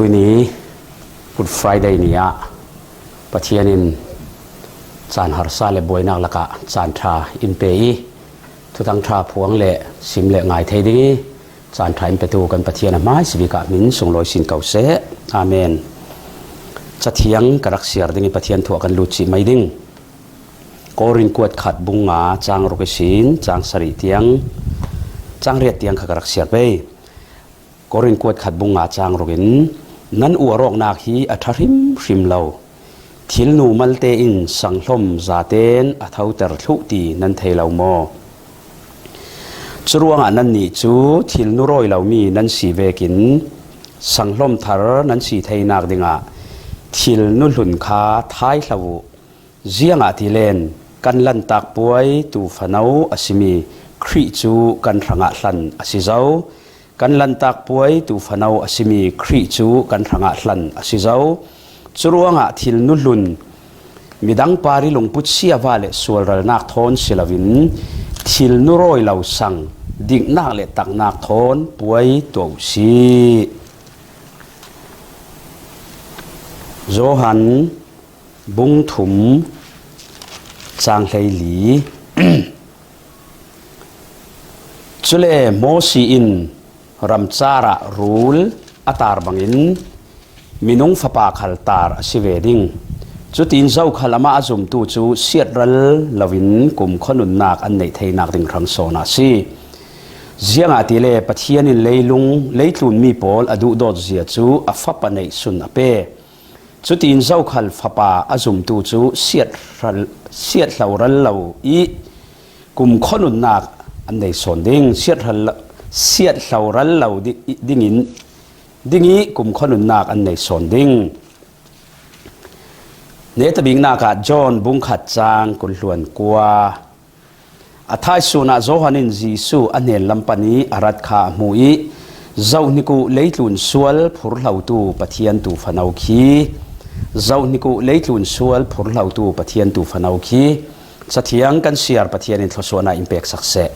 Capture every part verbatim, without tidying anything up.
Tuini Good Friday ni ah Pathian in caan harsa le buainak lakah caan ṭha in pe i, Thuthang ṭha phuang le sim le ngai thei ding i, caan ṭha in petu kan Pathian a hmaisabik ah min sunglawi sin ko seh. Amen. Cathiang ka rak siar ding i, Pathian thu ah kan lut cih mai ding. Korin kuat khat bung nga cang ruk ihsin cang sarih tiang, cang riat tiang kha ka rak siar pei. Korin kuat khat bung nga cang ruk in, nan uar awknak hi a ṭha hrimhrim lo. Thilnu malte in sanghlom zaten a thoter thluh ti nan thei lo maw? Curuangah nannih cu thilnu rawi lomi nan si vekin sanghlom thar nan si theinak dingah thilnu hlun kha thai hlah uh. Ziangahtile kan lantak puai tu fano a simi Khrih cu kan hrangah hlan a si zo. Kan lantak puai tu fano a simi Khrih cu kan hrangah hlan a si zo. Curuangah thilnu hlun midang par i lungput siava le sualralnak thawn si loin thilnu rawi lo sang diknak le taknak thawn puai tuah uhsi. Johan bung thum cang hleili. Cule Mawsi in ramcar ah rul a tar bangin minung fapa khal tar a si ve ding. Cutin zokhal amah a zumtu cu siatral loin kumkhua nunnak an neih theinak ding hrang sawn a si. Ziangahtile Pathian in leilung, leitlunmi pawl a duhdawt zia cu a fapa neih sun a pe. Cutin zokhal fapa a zumtu cu siat hral, siat hloral lo i kumkhua nunnak an nei sawn ding. Siat hral, siat hloral lo di-, dingin, ding i kumkhua nunnak an nei sawn ding. Netabiknak ah John bung khat cang kul hluan kua. A thaisun ah Johan in Jesuh a hnen lam pan i a rat kha a hmu i, zohhnik uh leitlun sual phurhlotu Pathian tu fano khi, zohhnik uh leitlun sual phurhlotu Pathian tu fano khi, Cathiang kan siar Pathian in thluasuahnak in peksak seh.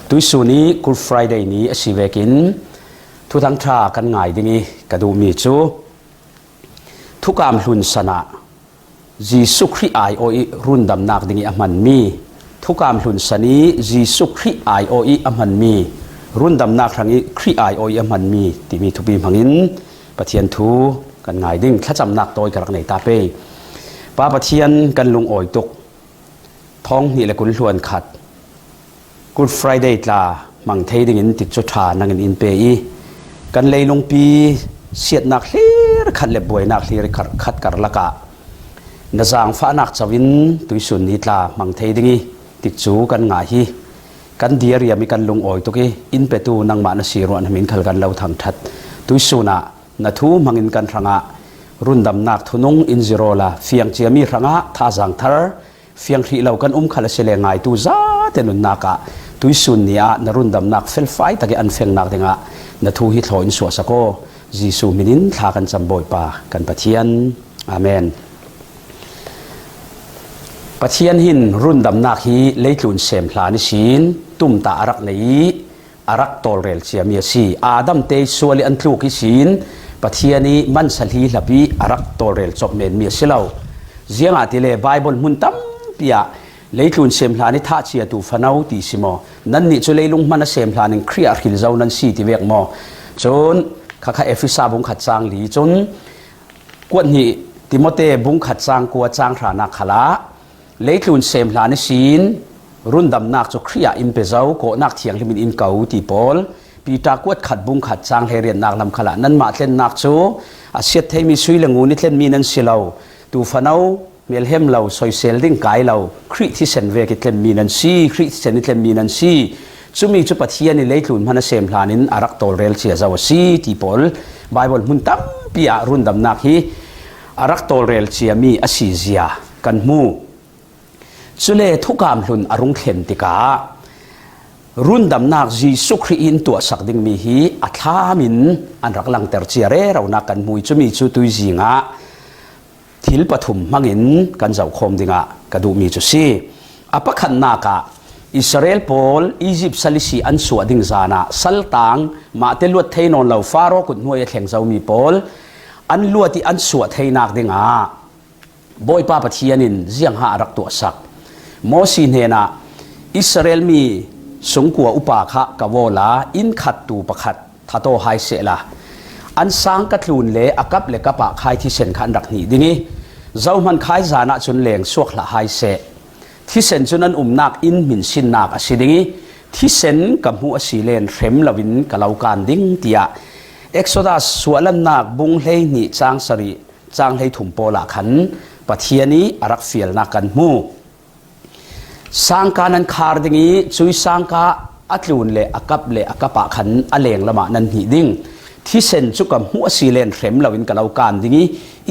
Tuisun i Good Friday ni a si vekin Thuthang ṭha kan ngai ding i ka duhmi cu Thukam hlun san ah Jesuh Khrih aiawh i rundamnak ding i a hmanmi, Thukam hlun san i Jesuh Khrih aiawh i a hmanmi, rundamnak hrang i Khrih aiawh i a hmanmi timi thupi hmangin Pathian thu kan ngai ding. Thlacamnak tawi ka rak nei ta pei. Pa Pathian, kan lungawi tuk. Thawng hnih le kul hluan khat Good Friday tla hmang thei dingin tikcu ṭha nangin in pe i, kan leilungpi siatnak hlir khat le buainak hlir khat karlak ah na zaangfahnak co in tuisun ni tla hmang thei ding i tikcu kan ngah hi. Kan diariam i kan lungawi tuk i, in petu nangmah na si ruah na min khal kan lo thangṭhat. Tuisun ah na thu hmangin kan hrangah rundamnak thunung in zir awla fiang ciami hrangah thazaang thar, fiang hrih lo kan um khal a si le ngaitu zate nunnak ah tuisun ni ah na rundamnak felfai tak i an fengnak dingah na thu hi thlaw in suahsak aw. Jesuh min in thla kan cam Bawipa kan Pathian. Amen. Pathian hin rundamnak hi leitlun sem hlan ihsin tumtah a rak nei i, a rak tawlrel ciami a si. Adam te sual i an tluk ihsin Pathian i mansa hli hlap i a rak tawlrel cawp menmi a si lo. Ziangahtile Baibal hmun tampi ah leitlun sem hlan i thah ciatu fano ti si maw? Nannih cu leilung hman a sem hlan in Khrih ah hril zo nan si ti vek maw? Cun khakha Efesa bung khat cang li cun kuat hnih Timote bung khat cang kua cang hranak khalah leitlun sem hlan ihsin rundamnak cu Khrih ah in pe zo, kawhnak thianghlim in in ko ti pawl. Peter kuat khat bung khat cang hleiriatnak lam khalah nanmah tlennak cu a siat theimi sui le ngun i tlenmi nan si lo, tu fano, hmelhem lo, soisel ding kai lo, Khrih thisen vek i tlenmi nan si, Khrih thisen i tlenmi nan si. Cumi cu Pathian i leitlun hman a sem hlan in a rak tawlrel cia zo a si ti pawl Baibal hmun tampi ah rundamnak hi a rak tawlrel ciami a si zia kan hmu. Cule thukam hlun a rung thlen tikah rundamnak Jesuh Khrih in tuahsak dingmi hi a thlam in an rak langter cia reronak kan hmu i, cumi cu tuizing ah thil pathum hmangin kan zohkhawm dingah ka duhmi cu si. A pakhatnak ah Israel pawl Egypt sal ihsi an suah ding zanah saltang mahte luat thei nawn lo Faro kut hnuai a thleng zomi pawl an luat ih an suah theinak dingah Bawipa Pathian in ziangha a rak tuahsak. Mosi hnenah Israel mi sungkua upa kha ka awla inn khattu pakhat thataw hai sehla, an sang ka tlun le a kap le kapah khai thisen kha an rak hnih ding ih, zohman khai zanah cun leng suak hlah hai seh. Thisen cu nan umnak inn hminsinnak a si ding ih, thisen ka hmuh a si len hrem loin ka lo kan ding, tiah Exodus suahlannak bung hleihnih cang sarih cang hleithum pawl ah khan Pathian ih a rak fialnak kan hmu. Sangka nan khar ding ih, cuih sangka a tlun le a kap le a kapah khan a leng lamah nan hnih ding. Thisen cu ka hmuh a si len hrem loin ka lo kan ding ih,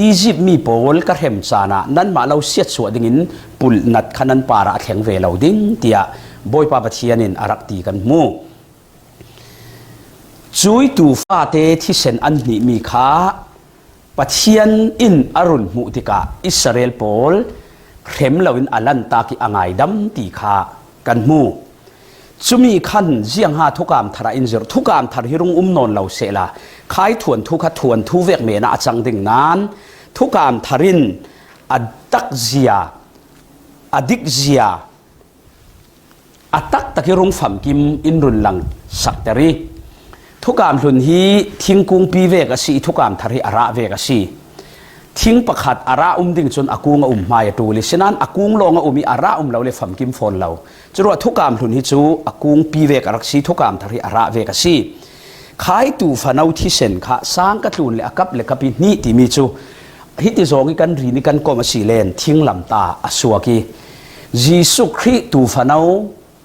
Egypt mi pawl ka hrem caan ah nanmah lo siatsuah dingin pulhnat kha nan parah a thleng ve lo ding, tiah Bawipa Pathian in a rak ti kan hmu. Cuih tuufate thisen an hnihmi kha Pathian in a run hmuh tikah Israel pawl hrem loin a lantak ih a ngaidam ti kha kan hmu. Cumi khan ziangha thukam thar ah in zirh, thukam thar hi rung um nawn lo sehla, khaithuan thu kha thuan thu vek menah a cang ding nain thukam thar in a takzia, a dikzia, a taktak ih rung famkim in run lang sakter ih, thukam hlun hi thingkungpi vek a si ih thukam thar hi a rah vek a si. Thing pakhat a rah um ding cun a kung a um hmai a ṭul ih, sinain a kung lawng a um ih a rah um lo le famkim fawn lo. Curuah thukam hlun hi cu a kungpi vek a rak si, thukam thar hi a rah vek a si. Khaitu fano thisen kha sang ka tlun le a kap le kap ih hnih timi cu hiti zawng ih kan rin ih kan komh a si len thinglamta a suak ih, Jesuh Khrih tu fano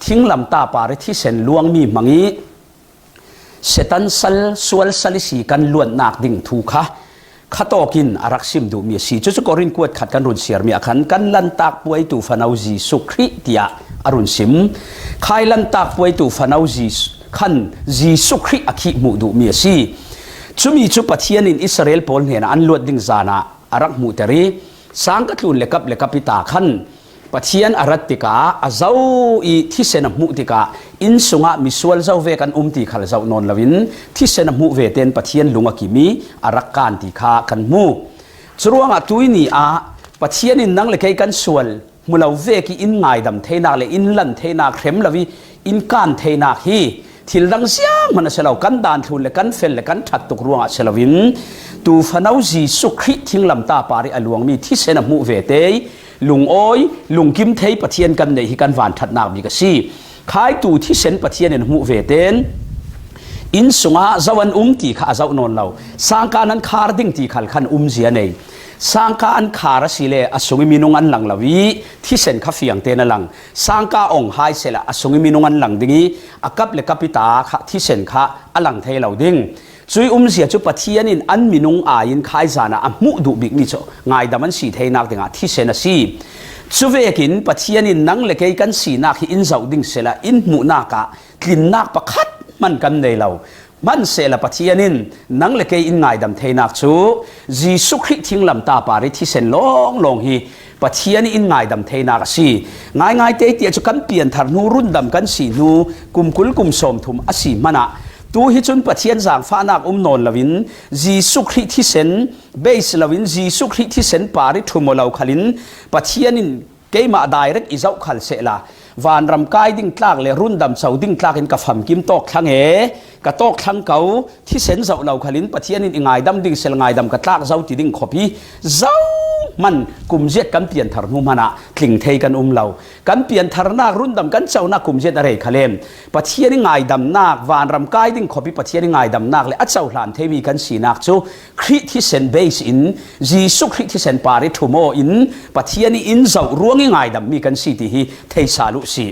thinglamta par ih thisen luangmi hmang ih Satan sal, sual sal ihsi kan luatnak ding thu kha khatawk in a rak sim duhmi a si. Cucu Korin kuat khat kan run siarmi ah khan kan lantak puaitu fano Jesuh Khrih tiah a run sim. Khai lantak puaitu fano Jesuh, khan Jesuh Khrih a khih hmuh duhmi a si. Cumi cu Pathian in Israel pawl hnenah an luat ding zanah a rak hmuhter ih, sang ka tlun le kap le kap ih ta khan Pathian a rat tikah a zoh ih thisen a hmuh tikah inn sungah misual zo ve kan um ti khal zoh nawn loin thisen a hmuh ve tein Pathian lung a kim ih a rak kan ti kha kan hmu. Curuangah tuihni ah Pathian in nang le kei kan sual hmu lo vek ih in ngaidam theinak le in lan theinak hrem lo ih in kan theinak hi thil dang zianghman a si lo, kan daan thlun le kan fel le kan ṭhat tuk ruangah si loin tu fano Jesuh Khrih thinglamta par ih a luangmi thisen a hmuh ve te lungawi, lungkim thei Pathian kan neih hi kan van ṭhatnak bik a si. Khaitu thisen Pathian in a hmuh ve tein inn sungah zo an um ti kha a zoh nawn lo. Sangka nan khar ding ti khal khan umzia nei. Sangka an khar a si le a sung ih minung an lang lo ih thisen kha fiang tein a lang. Sangka ong hai sehla a sung ih minung an lang ding ih a kap le kap ih ta kha thisen kha a lang thei lo ding. Cuih umzia cu Pathian in an minung ai in khaizan ah a hmuh duh bikmi cu ngaidam an si theinak dingah thisen a si. Cuvekin Pathian in nang le kei kan sinak hi in zoh ding sehla in hmuhnak ah tlinnak pakhat hman kan nei lo. Hmansehla Pathian in nang le kei in ngaidam theinak cu Jesuh Khrih thinglamta par ih thisen lawnglawng hi Pathian ih in ngaidam theinak a si. Ngaingai te tiah cu kan pianthar hnu, rundam kan si hnu, kum kul kum sawmthum a si hmanah tu hi cun Pathian zaangfahnak um nawn loin Jesuh Khrih thisen base loin Jesuh Khrih thisen par ih ṭhum aw lo khalin Pathian in keimah direct i zoh khal sehla, vanram kai ding tlak le rundam co ding tlak in ka famkim tawk thlang e, ka tawk thlang ko, thisen zoh lo khalin Pathian in i ngaidam ding sehla ngaidam ka tlak zo ti ding khawp hi zohman kumziat kan pianthar hnu hmanah tling thei kan um lo. Kan piantharnak, rundam kan conak kumziat a rei khalem Pathian ih ngaidamnak, vanram kai ding khawp ih Pathian ih ngaidamnak le a cohlan theimi kan sinak cu Khrih thisen base in, Jesuh Khrih thisen par ih ṭhum aw in Pathian ih in zoh ruang ih ngaidammi kan si ti hi theisal uh si.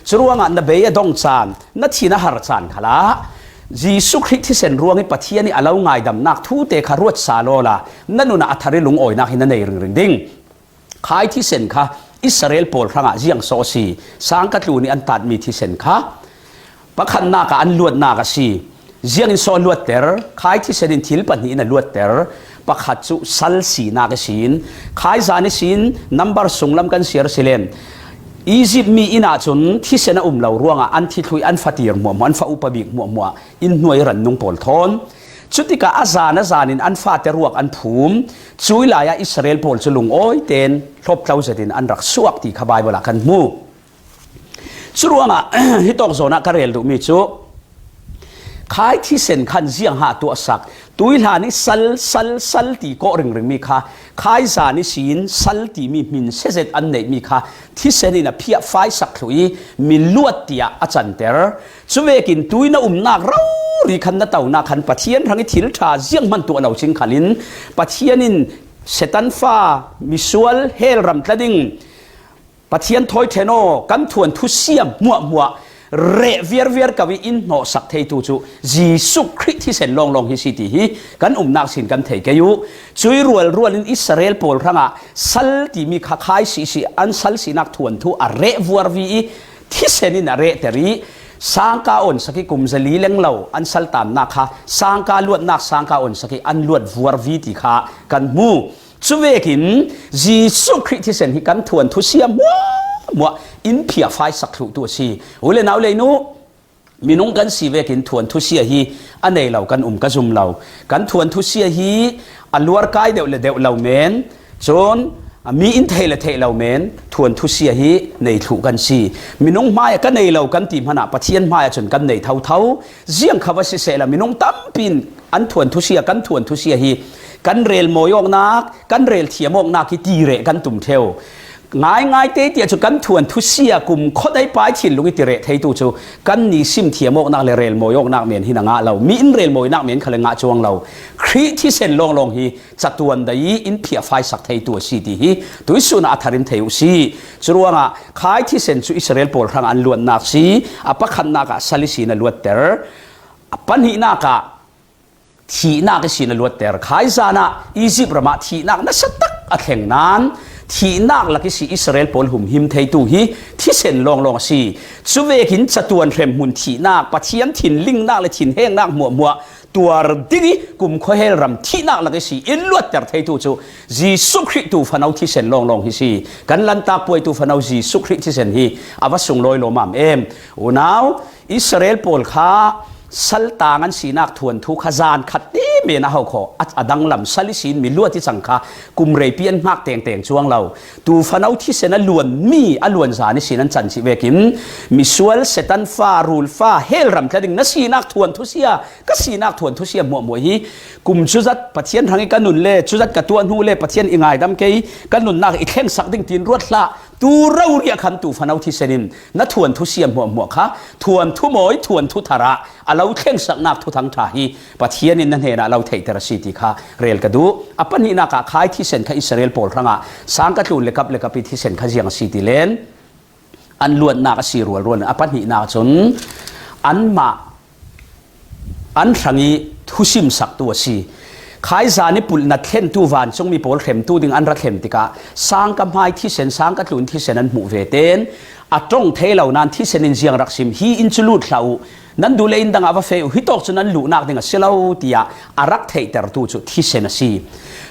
Curuangah na bei a dong caan, na thin a har caan khalah Jesuh Khrih thisen ruang ih Pathian ih a lo ngaidamnak thute kha ruat sal awla na nun ah a thar ih lungawinak hi na nei ringring ding. Khai thisen kha Israel pawl hrangah ziang sawh a si. Sang ka tlun ih an tatmi thisen kha pakhatnak ah an luatnak a si. Ziangin sawh a luatter? Khai thisen in thil pahnih in a luatter. Pakhat cu sal sinak ihsin, khaizan ihsin number sunglam kan siar a si len Egypt mi inn ah cun thisen a um lo ruangah an thithluih, an fatir hmuahhmuah, an fa upa bik hmuahhmuah inn hnuai rannung pawl thawn. Cutikah a zan a zanin an fate ruak an phum. Cui lai ah Israel pawl cu lungawi tein hlawptlo zetin an rak suak ti kha Baibal ah kan hmu. Curuangah hitawk zawn ah ka rel duhmi cu khai thisen khan ziang ha tuahsak, tuihlan ih sal, sal, sal ti kawh ringringmi kha, khai zan ihsin sal timi hmin siazet an neihmi kha thisen in a phiahfaisak thluh ih mi luat tiah a canter. Cuvekin tui na umnak rori khan na tonak khan Pathian hrangih thil ṭha zianghman tuah lo cing khalin Pathian in Satan fa, misual, hell ram tla ding Pathian thawi ṭhen aw, kan thuanthu sia hmuahhmuah reh viarviar ko ih in hnawhsak theitu cu Jesuh Khrih thisen lawnglawng hi si ti hi kan umnak sin kan thei kei uh. Cui rualrual in Israel pawl hrangah sal timi kha khai sisih an sal sinak thuanthu a reh vuarvi ih thisen in a rehter ih sangka onsak ih kum zali leng lo an saltannak kha sangka luatnak sangka onsak ih an luat vuarvi ti kha kan hmu. Cuvekin Jesuh Khrih thisen hi kan thuanthu sia hmuahhmuah in phiahfaisak thluhtu a si. U le nau lei nu, minung kan si vekin thuanthu sia hi a nei lo kan um ka zum lo. Kan thuanthu sia hi a luarkai deuh le deuh lo men, cun mi in theih le theih lo men, thuanthu sia hi nei thluh kan si. Minung hmaiah ka nei lo kan ti hmanah Pathian hmaiah cun kan nei thotho. Ziangkho va sisehla minung tampi in an thuanthu sia, kan thuanthu sia hi kan rel mawi awknak, kan rel thiam awknak ih ti reh kan tum ṭheu. Ngaingai te tiah cu kan thuanthu sia kumkhua dei pai thinlung ih ti reh theitu cu kan ni sim thiam awknak le rel mawi awknak men hi na ngah lo. Mi in rel mawinak men khal le ngah cuang lo. Khrih thisen lawnglawng hi catuan dei ih in phiahfaisak theitu a si ti hi tuihsun ah a thar in thei uh si. Curuangah khai thisen cu Israel pawl hrangah an luatnak si, a pakhatnak ah sal ihsin a luatter, a pahnihnak ah thihnak ihsin a luatter. Khai zan ah Egypt ram ah thihnak nasa tak a thleng nain thihnak lak ihsi Israel pawl humhim theitu hi thisen lawnglawng a si. Cuvekin catuan hremhmun thihnak, Pathian thinlingnak le thinhengnak hmuahhmuah tuar ding ih kumkhua hell ram thihnak lak ihsi in luatter theitu cu Jesuh Khrih tu fano thisen lawnglawng hi si. Kan Lantak puai tu fano Jesuh Khrih thisen hi a va sunglawi lawmam em. Unau, Israel pawl kha saltang an sinak thuanthu kha zan khat te men a hau khaw a, a danglam sal ihsin mi luat ih cang kha kum reipi an hngak tengteng cuang lo. Tu fano thisen a luanmi a luan zan ihsin an can cih vekin misual, Satan fa, rul fa, hell ram tla ding na sinak thuanthu sia, ka sinak thuanthu sia hmuahhmuah hi kum cuzat Pathian hrangih ka nun le cuzat ka tuah hnu le Pathian i ngaidam kei, ka nunnak i thlengsak ding tiin ruat hlah. Tu rori ah khan tu fano thisen in na thuanthu sia hmuahhmuah kha thuanthu mawi, thuanthu thar ah a lo thlengsaknak thuthang ṭha hi Pathian in na hnenah a lo theihter a si ti kha rel ka duh. A pahnihnak ah khai thisen kha Israel pawl hrangah sang ka tlun le kap le kap ih thisen kha ziang a si ti len an luatnak a si rualrual in a pahnihnak cun anmah an hrangih thusimsaktu a si. Khai zan ih pulhnat thlentu vancungmi pawl hremtu ding an ra thlem tikah sang ka hmai thisen, sang ka tlun thisen an hmuh ve ten a ṭong thei lo nain thisen in ziang rak sim, hi inn cu lut hlah uh, nan duh le inn dangah va feh uh, hitawk cu nan luhnak ding a si lo, tiah a rak theihtertu cu thisen a si.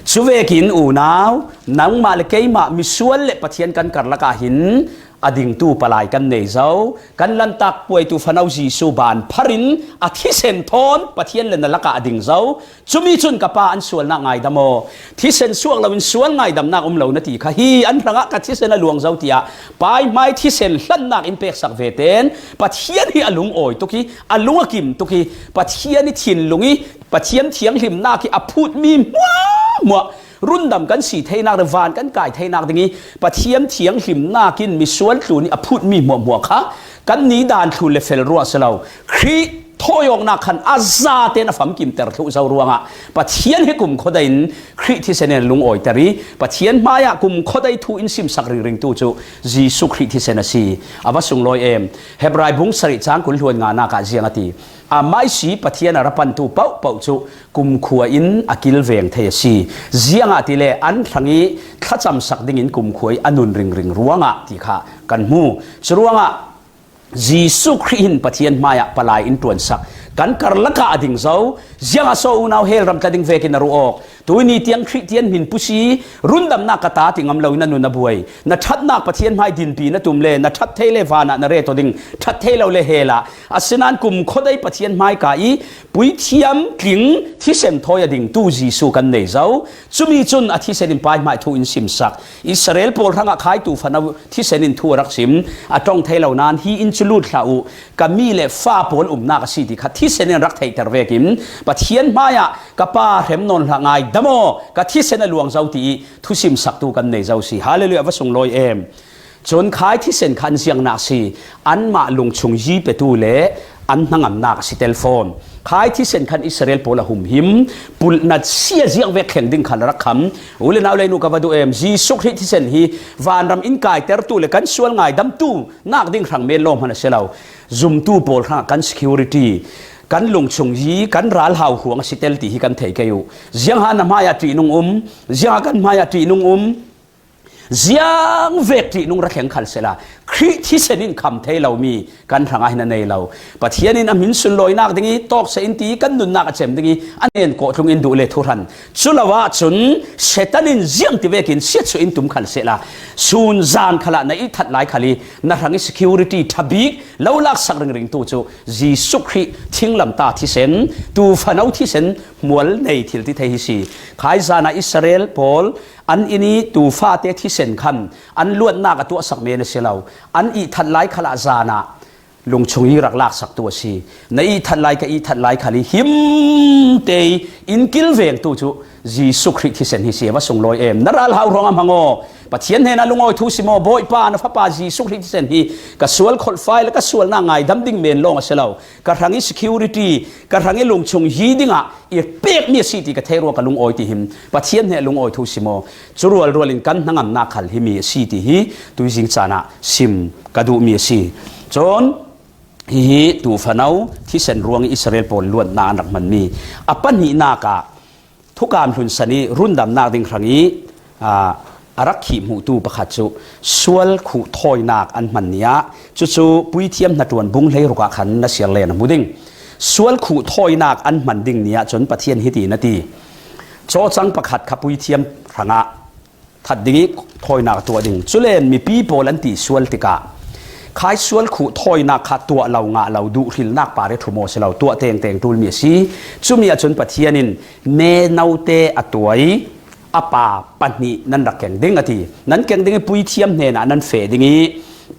Cuvekin unau, nangmah le keimah misual le Pathian kan karlak ah hin a dingtu palai kan nei zo. Kan Lantak puaitu fano Jesuh ban phar in a thisen thawn Pathian le na lakah a ding zo. Cumi cun ka pa an sualnak ngaidam aw. Thisen suak loin sual ngaidamnak um lo na ti kha hi an hrangah ka thisen a luang zo tiah paihmai thisen hlannak in peksak ve ten Pathian hi a lungawi tuk ih a lung a kim tuk ih Pathian ih thinlung ih Pathian thianghlimnak ih a phutmi hmuahhmuah rundam kan si theinak le van kan kai theinak ding ih Pathian thianghlimnak in misual tlun ih a phutmi hmuahhmuah kha kan ni dan thlun le fel ruah si lo. Khrih thawiawknak khan a zaten a famkimter thluh zo ruangah Pathian hi kumkhua dei in Khrih thisen in a lungawiter ih Pathian hmaiah kumkhua dei thu in simsak ringringtu cu Jesuh Khrih thisen a si. A va sunglawi em. Hebrai bung sarih cang kul hluan nganak ah ziang a ti. Amah ihsi Pathian a ra pantu pohpoh cu kumkhua in a kilveng thei a si. Ziangahtile an hrangih thlacamsak dingin kumkhua ih a nun ringring ruangah ti kha kan hmu. Curuangah Jesuh Khrih hin Pathian hmaiah palai in ṭuansak, kan karlakah a ding zo, Ziangah so unau hell ram tla ding vekin a ruh awk? Tuini tiang Khristian min pusi, rundamnak ka ta ti ngam loin a nun a buai. Na ṭhatnak Pathian hmai dinpi na tum le, na ṭhat thei le vanah na ret aw ding, ṭhat thei lo le hell ah. Asinan kumkhua dei Pathian hmai ka i, puithiam tling thisen thawi a ding tu Jesu kan nei zo. Cumi cun a thisen in pai hmai thu in simsak. Israel pawl hrangah khaitu fano thisen in thu a rak sim, a ṭong thei lo nain hi inn cu lut hlah uh, ka mi le fa pawl umnak a si ti kha thisen in rak theihter vekin Pathian hmaiah ka pa hrem nawn hlah ngai dam aw, ka thisen a luang zo ti i thusimsaktu kan nei zo si. Hallelujah, va sunglawi em. Cun khai thisen kha an ziangnak si, anmah lungchung yi petu le an hnangamnak a si tel fawn. Khai thisen khan Israel pawl a humhim, pulhnat sia ziang vek thleng ding khal a rak kham. U le nau le nu ka va duh em, Jesuh Khrih thisen hi vanram in kaitertu le kan sual ngaidamtu nak ding hrang men lawng hman a si lo. Zumtu pawl hrangah kan security, kan lungchung yi, kan ral hau hruang a si tel ti hi kan thei kei uh. Ziangha na hmaiah ṭihnung um, ziangha kan hmaiah ṭihnung um, ziang vek ṭihnung ra thleng khal sehla, Khrih thisen in kham thei lomi kan hrangah hin a nei lo. Pathian in a hmin sunlawinak ding i tawk seh in ti kan nunnak a cem ding i a nen kawhtlung in duh le thuhran. Culo ahcun Satan in ziang ti vekin siatsuah in tum khal sehla, sun zan khalah na ihthat lai khal i na hrang i security ṭha bik lo laksak ringring tu cu Jesuh Khrih thinglamtah thisen, tu fano thisen hmual nei thil ti thei hi si. Khai zan ah Israel pawl an inn i tu fate thisen khan an luatnak a tuahsak men a si lo. An ihthat lai khalah zan ah lungchung i rak laksaktu a si. Na ihthat lai, ka ihthat lai khal i him te i in kilvengtu cu Jesuh Khrih thisen hi si. A va sunglawi em. Na ral hau hrawng a hmang aw. Pathian hnenah lungawi thu sim aw. Bawipa, na fapa Jesuh Khrih thisen hi ka sual kholhfai le ka sualnak ngaidam ding men lawng a si lo. Ka hrang i security, ka hrang i lungchung yi dingah i pekmi a si ti ka theih ruang ka lungawi ti hin Pathian hne lungawi thu sim aw. Cu rualrual in kan hnangamnak khal himi a si ti hi tuizing caan ah sim ka duhmi a si. Cun hihi tu fano thisen ruang i Israel pawl luatnak an rak hmanmi a pahnihnak ah thukam hlun san i rundamnak ding hrang i, aa, a rak khih hmuhtu pakhat cu sual khuh thawinak an hman ni ah, cucu Puithiam hnaṭuan bung hleiruk ah khan na siar len a hmu ding. Sual khuh thawinak an hman ding ni ah cun Pathian hiti na ti, cawcang pakhat kha puithiam hrangah that ding i thawinak a tuah ding. Culen mipi pawl an ti sual tikah khai sual khuh thawinak kha tuah lo ngah lo duhhrilnak par i ṭhum aw si lo, tuah tengteng ṭulmi a si. Cumi ah cun Pathian in me note a tuai a pa pahnih nan rak keng ding a ti. Nan keng ding i puithiam hnenah nan feh ding i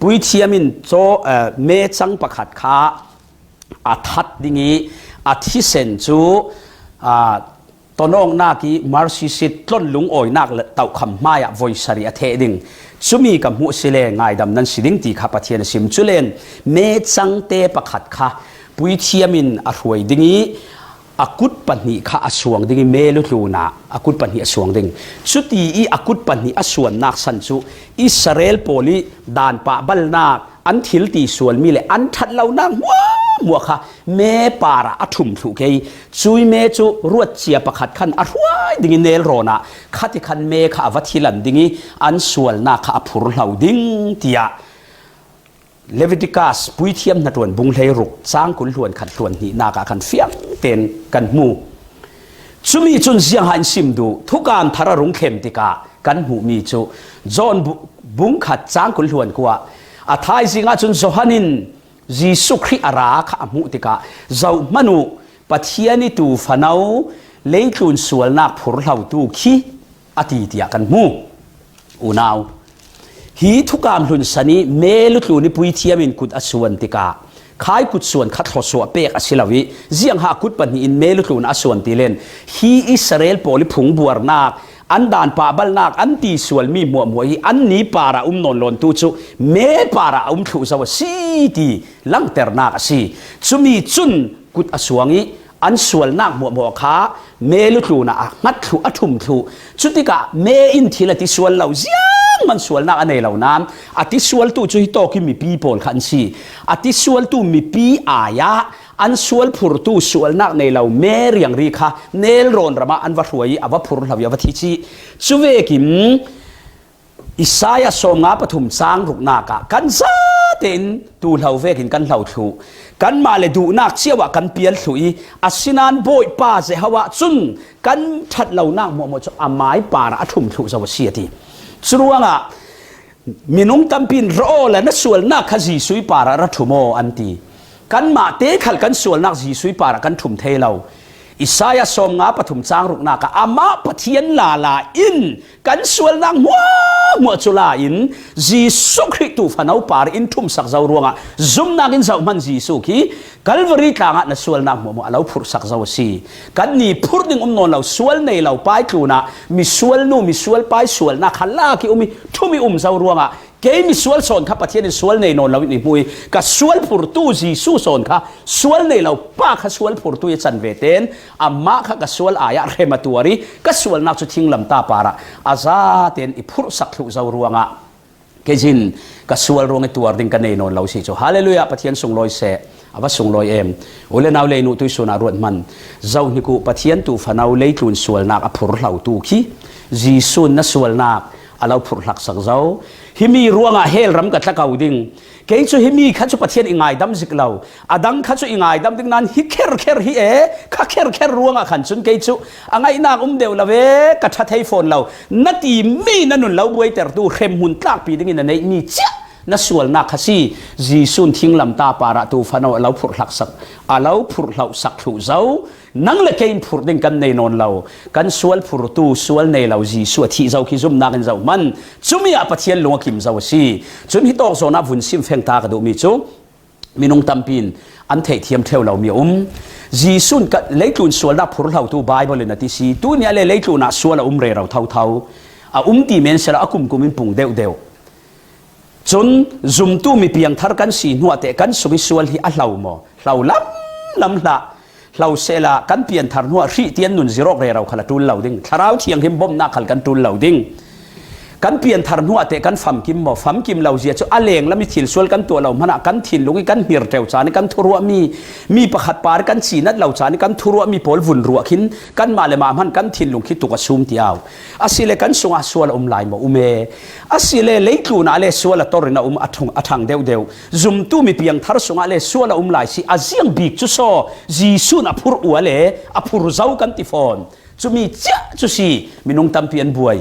puithiam in caw, eh, me cang pakhat kha a that ding i a thisen cu, aa, tonawknak i mercy seat tlon lungawinak le tohkham hmaiah voi sarih a theh ding. Cumi ka hmuh si le ngaidam nan si ding ti kha Pathian a sim. Culen me cangte pakhat kha puithiam in a hruai ding i a kut pahnih kha a suang ding i me lutlun ah a kut pahnih a suang ding. Cuti i a kut pahnih a suannak san cu Israel pawl i dan pah balnak an thil ti sualmi le an ṭhat lonak hmuahhmuah kha me parah a ṭhum thluh kei. Cui me cu ruatcia pakhat khan a hruai ding i nelrawn ah khat i khan me kha a va thilan ding i an sualnak kha a phurhlo ding tiah Leviticus Puithiam hnaṭuan bung hleiruk cang kul hluan khat hluan hnihnak ah khan fiang tein kan hmu. Cumi cun ziangha in sim duh, thukam thar a rung thlen tikah kan hmuhmi cu John bu-, bung khat cang kul hluan kua a thaizing ah cun Johan in Jesuh Khrih a ra kha a hmuh tikah, zoh hmanh uh, Pathian i tu fano leitlun sualnak phurhlotu khi a ti tiah kan hmu. Unau, hi thukam hlun san i me lutlun i puithiam in kut a suan tikah khai kut suan kha thlawsuah pek a si lo i ziangha kut pahnih in me lutlun a suan ti len hi Israel pawl i phungbuarnak, an dan pahbalnak, an ti sualmi hmuahhmuah hi anni parah um nawn lawntu cu me parah a um thluh zo a si ti langternak a si. Cumi cun kut a suang i an sualnak hmuahhmuah kha me lutlun ah a hngat thluh, a ṭhum thluh. Cutikah me in thil a ti sual lo, ziangman sualnak a nei lo nain a ti sualtu cu hitawk i mipi pawl kha an si. A ti sualtu mipi ai ah an sual phurtu sualnak nei lo me riangri kha nelrawn ram ah an va hruai i a va phurhlo i a va thi cih. Cuvekin Isaiah sawmnga pathum chang ruknak ah kan zatein tuuhlo vekin kan hlo thluh. Kanmah le duhnak cio ah kan pial thluh i, asinain Bawipa Jehovah cun kan ṭhat lonak hmuahhmuah cu amai parah a ṭhum thluh zo a si, a ti. Curuangah minung tampi in, "Ra aw la, na sualnak kha Jesuh parah ra ṭhum aw," an ti. Kanmah te khal kan sualnak Jesuh parah kan ṭhum thei lo. Isaiah sawmnga pathum chang ruknak ah amah Pathian lala in kan sualnak hmuahhmuah cu la in Jesuh Khrih tuufano par in ṭhumsak zo ruangah zumnak in zohhmanh Jesuh khi Calvary tlangah na sualnak hmuahhmuah a lo phurhsak zo a si. Kanni phurh ding um nawn lo, sual nei lo pai tlunah misual nu, misual pai sualnak kha lak i um i ṭhum i um zo ruangah kei misual sawn kha Pathian in sual nei nawn lo in i hmu i, ka sual phurtu Jesuh sawn kha sual nei lo pa kha sual phurtu i a can ve tein amah kha ka sual ai ah hrem a tuar i, ka sualnak cu thinglamtah parah a zatein i phurhsak thluh zo ruangah kei zin ka sual ruang i tuar ding ka nei nawn lo si cu. Hallelujah, Pathian sunglawi seh. A va sunglawi em. U le nau lei nu tuisun ah ruat hmanh. Zohhnik uh, Pathian tuufano leitlun sualnak a phurhlotu khi Jesuh in na sualnak a lo phurhhlaksak zo. Himi ruangah hell ram ka tla ko ding. Kei cu himi kha cu Pathian i ngaidam zik lo. A dang kha cu i ngaidam ding nain hi kherkher hi e, kha kherkher ruangah khan cun kei cu a ngaihnak um deuh lo e, ka ṭha thei fawn lo, na timi na nun lo buaitertu hremhmun tlakpi dingin na neihmi cia na sualnak kha si. Jesuh in thinglamtah parah tuufano a lo phurhhlaksak, a lo phurhhlohsak thluh zo. Nang le kei in phurh ding kan nei nawn lo. Kan sual phurtu, sual nei lo Jesuh a thih zo khi zumnak in zohhmanh. Cumi ah Pathian lung a kim zo a si. Cun hi tawk zawn ah vun sim feng ta ka duhmi cu minung tampi in an theihthiam ṭheu lomi a um. Jesuh in ka, leitlun sualnak phurhlotu Baibal in a ti si. Tuni ah le leitlun ah sual a um rero thotho. A um ti men sehla a kumkum in pung deuhdeuh. Cun zumtu mi piangthar kan si hnuah teh kan sung i sual hi a hlo maw? Hlo lamlam hlah. Hlo sehla kan pianthar hnuah hrih tian nun zirawk rero khal a ṭul lo ding. Thlarau Thianghlim bawmhnak khal kan ṭul lo ding. Kan pianthar hnuah teh kan famkim maw? Famkim lo zia cu a lenglam i thil sual kan tuah lo hmanah kan thinlung i kan hnir ṭeu caan i kan thuruahmi, mi pakhat par i kan cinat lo caan i kan thuruahmi pawl vun ruah khin kanmah le mah hmanh kan thinlung khi tuk a sum ti au. Asile kan sungah sual a um lai maw? Um e. Asile leitlun ah le sual a tor in a um a ṭhung, a ṭhang deuhdeuh. Zumtu mi piangthar sungah le sual a um lai si, a ziang bik cu saw Jesuh in a phurh uh a le a phurh zo kan ti fawn. Cumi cia cu si, minung tampi an buai.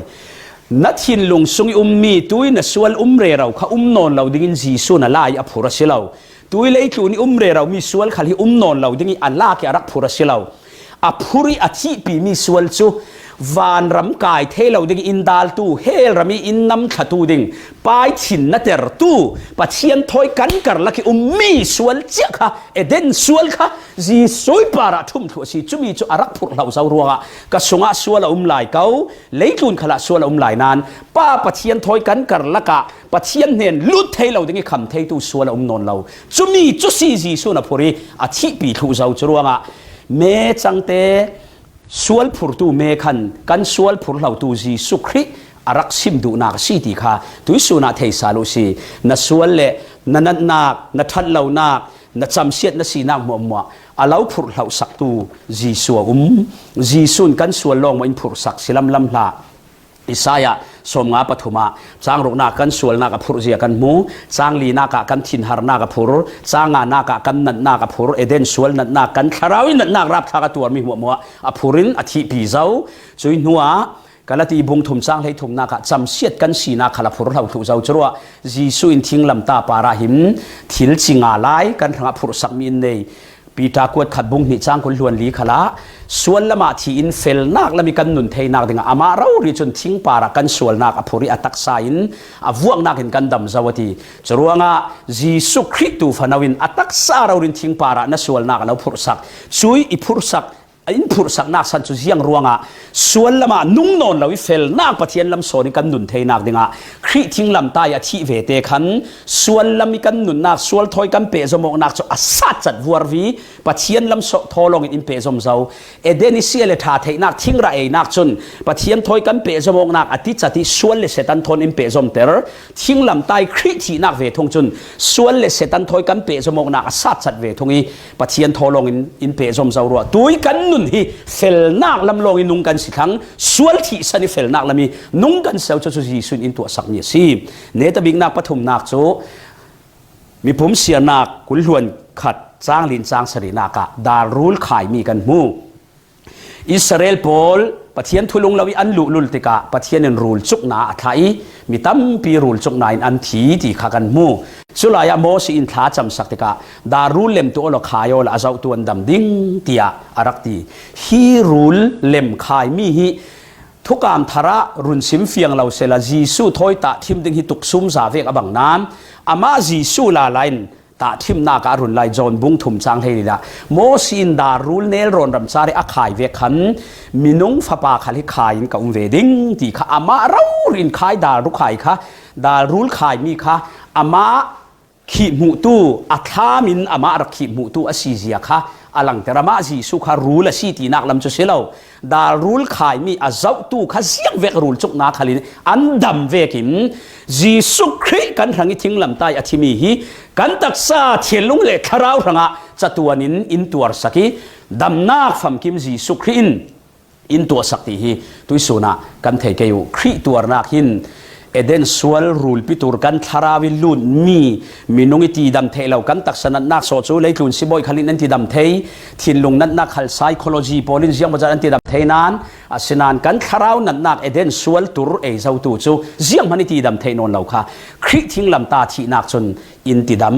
Na thinlung sung i ummi tui na sual um rero kha um nawn lo dingin Jesuh in a lai a phurh a si lo. Tui leitlun i um rero mi sual khal hi um nawn lo ding i a lak i a rak phurh a si lo. A phurh i a thihpi mi sual cu vanram kai thei lo ding i in daltu, hell ram i in nam thlatu ding, pai thin na tertu, Pathian thawi kan karlak i ummi sual cia kha, Eden sual kha Jesuh parah ṭhum thluh a si. Cumi cu a rak phurh hlo zo ruangah ka sungah sual a um lai ko, leitlun khalah sual a um lai nain Pa Pathian thawi kan karlak ah Pathian hnen lut thei lo ding i kham theitu sual a um nawn lo. Cumi cu si Jesuh in a phurh i a thihpi thluh zo cu ruangah me cangte sual phurtu me khan kan sual phurhlotu Jesuh Khrih a rak sim duhnak a si ti kha tuisun ah thei sal uh si. Na sual le na natnak, na ṭhat lonak, na camsiat na sinak hmuahhmuah a lo phurhhlohsaktu Jesuh a um. Jesuh in kan sual lawng maw in phurhsak si lamlam hlah. Isaiah sawmnga pathum ah cang ruknak kan sualnak a phurh zia kan hmu. Cang linak ah kan thinharnak a phurh. Cang nganak ah kan natnak a phurh. Eden sual natnak, kan thlarau i natnak rapthlak a tuarmi hmuahhmuah a phurh in a thihpi zo. Cui hnuah Galati bung thum cang hleithumnak ah camsiat kan sinak khal a phurh hlo thluh zo. Curuah Jesuh in thinglamtah parah hin thil ci nga lai kan hrangah phurhsakmi in nei. Peter kuat khat bung hnih cang kul hluan li khalah sual lamah thi in felnak lam i kan nun theinak dingah amah rori cun thing parah kan sualnak a phurh i a taksa in a vuaknak in kan dam zo a ti. Curuangah Jesuh Khrih tuufano in a taksa rori in thing parah na sualnak a lo phurhsak. Cui i phurhsak, in phurhsaknak san cu ziang ruangah sual lamah nung nawn lo i felnak Pathian lam sawn i kan nun theinak dingah Khrih thinglamtah i a thih ve te khan sual lam i kan nunnak, sual thawi kan pehzom awknak cu a satcat vuarvi Pathian lam sawh thaw lawngin in pehzom zo. Eden i sia le ṭha theihnak thingrah einak cun Pathian thawi kan pehzom awknak a ticat i sual le Satan thawn in pehzomter. Thinglamtah i Khrih thihnak ve thung cun sual le Satan thawi kan pehzom awknak a satcat ve thung i Pathian thaw lawngin in pehzom zo ruah. Tui kan nun hi felnak lam lawng i nung kan si thlang, sual thihsan i felnak lam i nung kan si lo cu, cu Jesuh in in tuahsak mi a si. Netabiknak pathumnak cu Mipum siarnak kul hluan khat cang lin cang sarihnak ah dal rul khaimi kan hmu. Israel pawl Pathian thulung lo i an luhlul tikah Pathian in rul cukna a thlah i mi tampi rul cukna in an thi ti kha kan hmu. Culai ah Moses in thla camsak tikah dal rul lem tu awla khai awla a zohtu an dam ding tiah a rak ti. Hi rul lem khaimi hi Thukam Thar ah run sim fiang lo sehla Jesuh thawi tahthim ding hi tuksum za vek a bang nain amah Jesuh lala in tahthimnak ah a run lai. John bung thum cang hleili ah Moses in dal rul nelrawn ramcar i a khai vek khan minung fapa khal hi khai in ka um ve ding ti kha amah rori in khai dal ru khai kha dal rul khaimi kha amah khihhmuhtu, a thlam in amah rak khihhmuhtu a si zia kha a langter. Amah Jesuh kha rul a si tinak lam cu si lo. Dal rul khaimi a zohtu kha ziangvek rul cukna khal in an dam vekin Jesuh Khrih kan hrang i thinglamtai a thimi hi kan taksa thinlung le thlarau hrangah catuan in in tuarsak i damnak famkim Jesuh Khrih in in tuahsak ti hi tuihsun ah kan thei kei uh. Khrih tuarnak hin Eden sual rulpi tur kan thlarau i lutmi minung i tidam theih lo, kan taksa natnak sawh cu leitlun sibawi khal in an tidam thei, thinlung natnak khal psychology pawl in ziangmawzat an tidam thei nain, asinain kan thlarau natnak Eden sual tur ei zotu cu zianghman i tidam theih nawn lo kha Khrih thinglanta thihnak cun in tidam,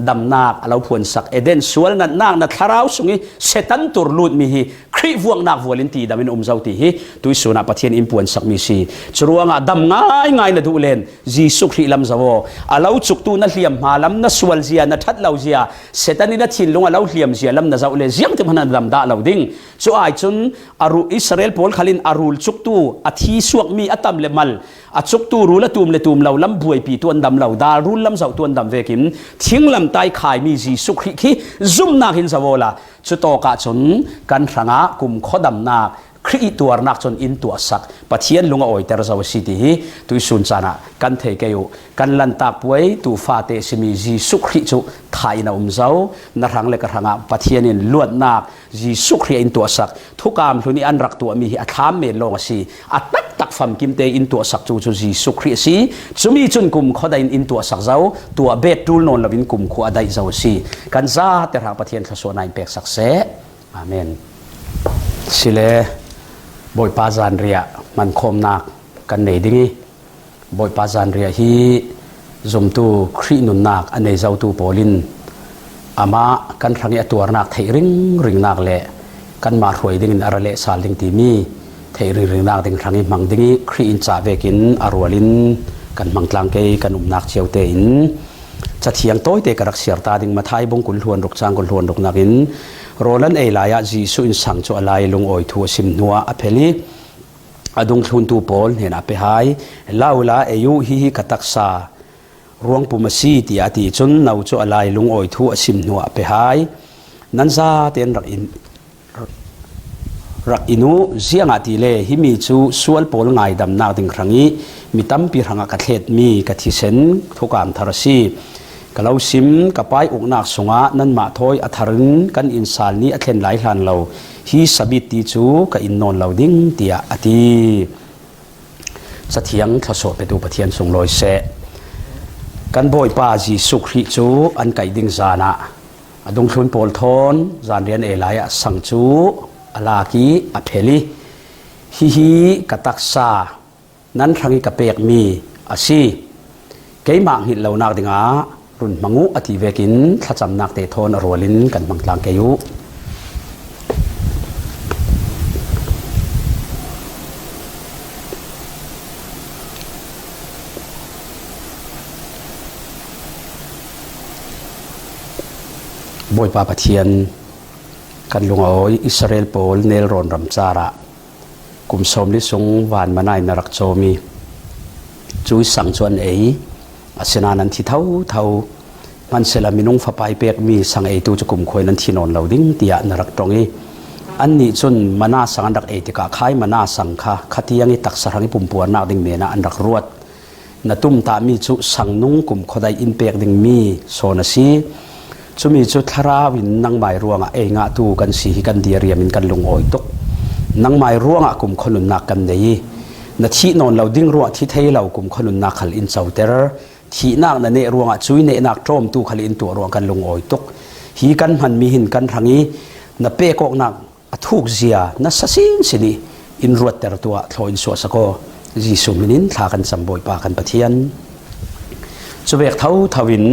damnak a lo phuansak. Eden sual natnak na thlarau sung i Satan tur lutmi hi Khrih vuaknak vual in tidam in um zo ti hi tuihsun ah Pathian in puansakmi si. Curuangah dam ngaingai na duh len Jesuh Khrih lam zoh aw. A lo cuktu na hliamhma lam, na sual zia, na ṭhat lo zia, Satan in a thinlung a lo hliam zia lam na zoh len ziangtin hmanh a dam dah lo ding. Cu ai cun a ru-, Israel pawl khal in a rul cuktu, a thi suakmi a tam le mal, a cuktu rul a tum le tum lo lam buaipi tu an dam lo, dal rul lam zoh tu an dam vekin thinglamtai khaimi Jesuh Khrih khi zumnak hin zoh awla, cutawk ah cun kan hrangah kumkhua damnak, Khrih tuarnak cun in tuahsak, Pathian lung a awiter zo a si ti hi tuihsun caan ah kan thei kei uh. Kan lantak puai tu fate simi Jesuh Khrih cu thah in a um zo. Na hrang le ka hrangah Pathian in luatnak Jesuh Khrih a in tuahsak, thukam hlun i an rak tuahmi hi a thlam men lawng a si. A taktak famkim te in tuahsak cu cu Jesuh Khrih a si. Cumi cun kumkhua dai in in tuahsak zo. Tuah bet ṭul nawn lo in kumkhua a daih zo a si. Kan zate hrang Pathian thluasuahnak in peksak seh. Amen. Sile Bawipa zanriah hmankhawmnak kan nei ding i, Bawipa zanriah hi zumtu Khrih nunnak a nei zotu pawl in amah kan hrang i a tuarnak theih ringringnak le kanmah hruai dingin a ra lehsal ding timi theih ringringnak ding hrang i hmang ding i, Khrih in cah vekin a rual in kan hmang tlang kei. Kan umnak cio tein Cathiang tawite ka rak siar ta ding. Matthai bung kul hluan ruk cang kul hluan ruk nakin rawl an ei lai ah Jesuh in sang cu a lai lungawi thu a sim hnuah a phel i, a dungthluntu pawl hnenah pe hai. La uhla, ei uh, hihi ka taksa ruangpum a si, tiah a ti. Cun no cu a lai lungawi thu a sim hnuah a pe hai. Nan zate in rak in, rak in uh, ziangahtile himi cu sual pawl ngaidamnak ding hrang i mi tampi hrangah ka thletmi ka thisen thukam thar a si. Ka lo sim, ka pai uknak sungah nanmah thawi a thar in kan innsal ni a thlen lai hlan lo hi Sabit ti cu ka in nawn lo ding, tiah a ti. Cathiang thluasuah petu Pathian sunglawi seh. Kan Bawipa Jesuh Khrih cu an kaih ding zan ah a dungthlun pawl thawn zanriah an ei lai ah sang cu a lak i a phel i, hihi ka taksa nan hrang i ka pekmi a si. Keimah hngilh lonak dingah run hmang uh, a ti vekin thlacamnak te thawn a rual in kan hmang tlang kei uh. Bawipa Pathian, kan lungawi Israel pawl nelrawn ramcar ah kum sawmli sung van mana in na rak cawm i, cui sang cu an ei, asinain an thi thotho. Hmansehla minung fapa i pekmi sang eitu cu kumkhua in an thi nawn lo ding, tiah na rak ṭong i, annih cun mana sang an rak ei tikah khai mana sang kha khatiang i taksa hrang i pumpuarnak ding men ah an rak ruat. Na tumtahmi cu sangnung kumkhua dai in pek dingmi sawn a si. Cumi cu thlarau in nangmai ruangah ei ngahtu kan si hi kan diariam in kan lungawi tuk. Nangmai ruangah kumkhua nunnak kan nei i na thih nawn lo ding ruangah thi thei lo kumkhua nunnak khal in coter. Thihnak na neh ruangah cui nehnak ṭawmtu khal in tuah ruangah kan lungawi tuk. Hi kan hmanmi hin kan hrang i na pek awknak a thuk zia nasa sinsin i in ruatter tuah thlaw in suahsak aw. Jesuh hmin in thla kan cam Bawipa kan Pathian. Cuvek thotho in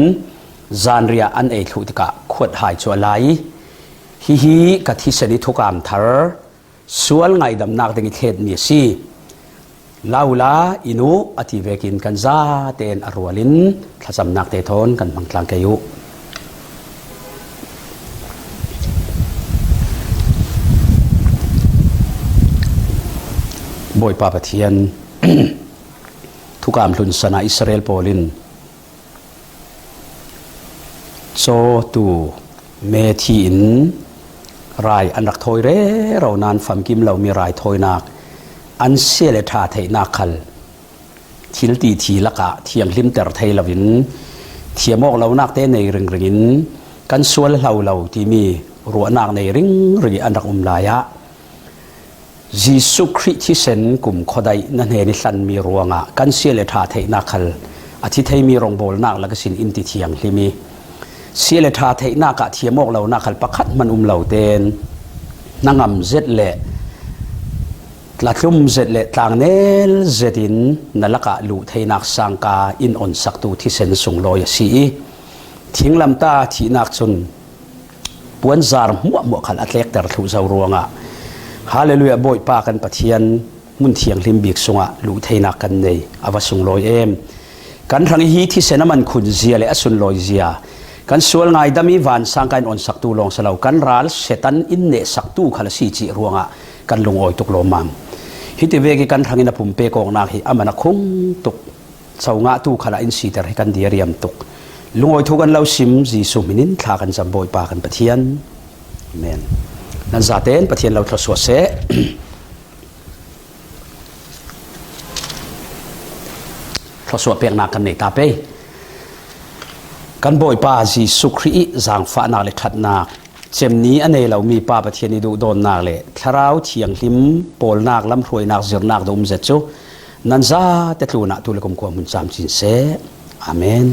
zanriah an ei thluh tikah khuat hai cu a lai i, hihi ka thisen i thukam thar sual ngaidamnak ding i thletmi a si. La uhla, in uh, a ti vekin kan zaten a rual in thlacamnak te thawn kan hmang tlang kei uh. Bawipa Pathian, thukam hlun sana Israel pawl in cawtu methi in rai an rak thawi rero nain famkim lomi raithawinak an sia le ṭha theihnak khal thil tithi lakah thianghlimter thei loin thiam awk lonak te nei ringring in kan sual hlo lo timi ruahnak nei ringring i an rak um lai ah Jesuh Khrih thisen kumkhua daih na hnen i hlanmi ruangah kan sia le ṭha theihnak khal a thi theimi rawngbawlnak lak ihsin in ti thianghlim i sia le ṭha theihnak ah thiam awk lonak khal pakhat hman um lo tein hnangam zet le tlatlum zet le tlangnel zet in na lakah luh theinak sangka in onsaktu thisen sunglawi a si i thinglamtah thihnak cun puanzar hmuahhmuah khal a tlekter thluh zo ruangah, Hallelujah, Bawipa kan Pathian, hmun thianghlim bik sungah luh theinak kan nei, a va sunglawi em. Kan hrang i hi thisen a man khun zia le a sunlawi zia kan sual ngaidam i vansang kan onsaktu lawng si lo, kan ral Satan in nehsaktu khal a si cih ruangah kan lungawi tuk lawmmam. Hiti vek i kan hrang in a pumpek awknak hi a man a khung tuk. Co ngahtu khalah in siter hi kan diariam tuk. Lungawi thu kan lo sim, Jesuh hmin in thla kan cam Bawipa kan Pathian. Amen. Nan zaten Pathian lo thluasuah seh. Thluasuah peknak kan nei ta pei. Kan Bawipa Jesuh Khrih i zaangfahnak le ṭhatnak, cemni a nei lomi Pa Pathian i duhdawnnak le Thlarau Thianghlim pawlnak, lamhruainak, zirnak a um zet cu nan zate tlunah tu le kumkhua hmun camcin seh. Amen.